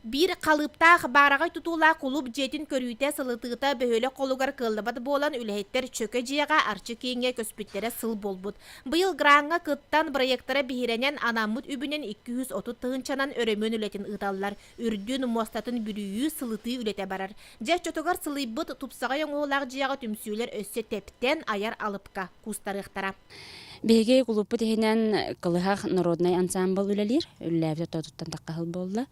Биир халыыптаах баараҕай тутуулаах кулууп дьиэтин көрүүтэ, сылытыыта бөһүөлэк холугар кыаллыбат буолан, үлэһиттэр чөкө дьиэҕэ Арчы кииҥҥэ көспүттэрэ сыл буолбут. Быйыл граҥҥа кыттан, бырайыактара биһирэнэн, анаммыт үбүнэн 230 тыһыынчанан өрөмүөн үлэтин ыыталлар. Үрдүн, муостатын бүрүйүү, сылытыы үлэтэ барар. Дьэ, оччотугар сылыйбыт, тупсаҕай оҥоһуулаах дьиэҕэ түмсүүлэр өссө тэптэн, айар алыпка куустарыахтара. Биһиги кулууппут иһинэн Кылыһах народнай ансаамбыл үлэлиир. Үлэлээбит ортотуттан таххаһыл буолла.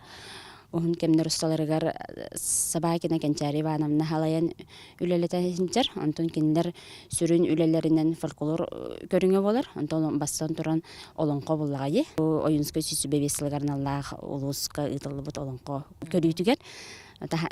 Уһун кэмнэр усталарыгар Собакина Кэнчээри Ивановна халайан үлэлэтэ сылдьар. Онтон кинилэр сүрүн үлэлэринэн фольклор көрүҥэ буолар. Онтон бастан туран олоҥхо буллаҕайы. Ойуунскай сүүс бэс сылыгар аналлаах улууска ыытыллыбыт олоҥхо көрүүтүгэр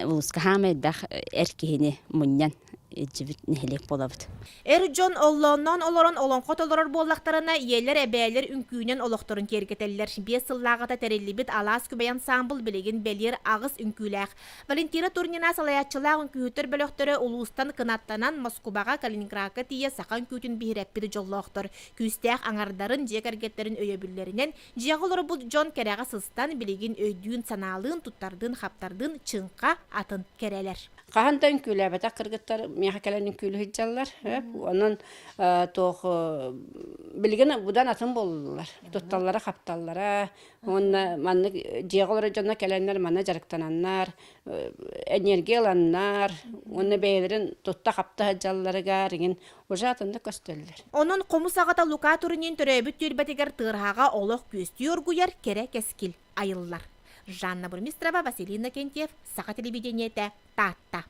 улууска хаама элбэх эр киһини мунньан илдьибит нэһилиэк буолабыт. Эр дьон оллоонноон олорон олоҥхо толорор буоллахтарына, ийэлэр, эбээлэр үҥкүүнэн олохторун киэргэтэллэр. Биэс сыллааҕыта тэриллибит Алаас Күбэй ансаамбыл билигин бэлиэр аҕыс үҥкүүлээх. Валентина Турнина салайааччылаах үҥкүүһүттэр бөлөхтөрө улуустан кынаттанан Москубаҕа, Калининградка тиийэ саха үҥкүүтүн биһирэппит дьоллоохтор. Күүстээх аҥардарын, дьиэ кэргэттэрин өйөбүллэринэн Дьиэҕэ олорбут дьон кэрэҕэ сыстан, билигин өйдүүн-санаалыын, туттардыын-хаптардыын чыҥха атын кэрэлэр. Хаһан да үҥкүүлээбэтэх кыргыттар миэхэ кэлэн үҥкүүлүү сылдьаллар. Онон туох билигин будан атын буоллулар. Тутталлара, хапталлара. Уонна маннык дьиэҕэ олорор дьонно кэлэннэр манна дьарыктананнар, энергия ыланнар, уонна бэйэлэрин тутта-хапта сылдьалларыгар иҥин уже атыннык көстөллөр. Онон хомус аҕата Лука Турунин төрөөбүт түөлбэтигэр Тыараһаҕа олох күөстүү оргуйар кэрэ кэскил айыллар. Жанна Бурмистрова, Василий Иннокентьев, Саха телевидениетэ, Таатта.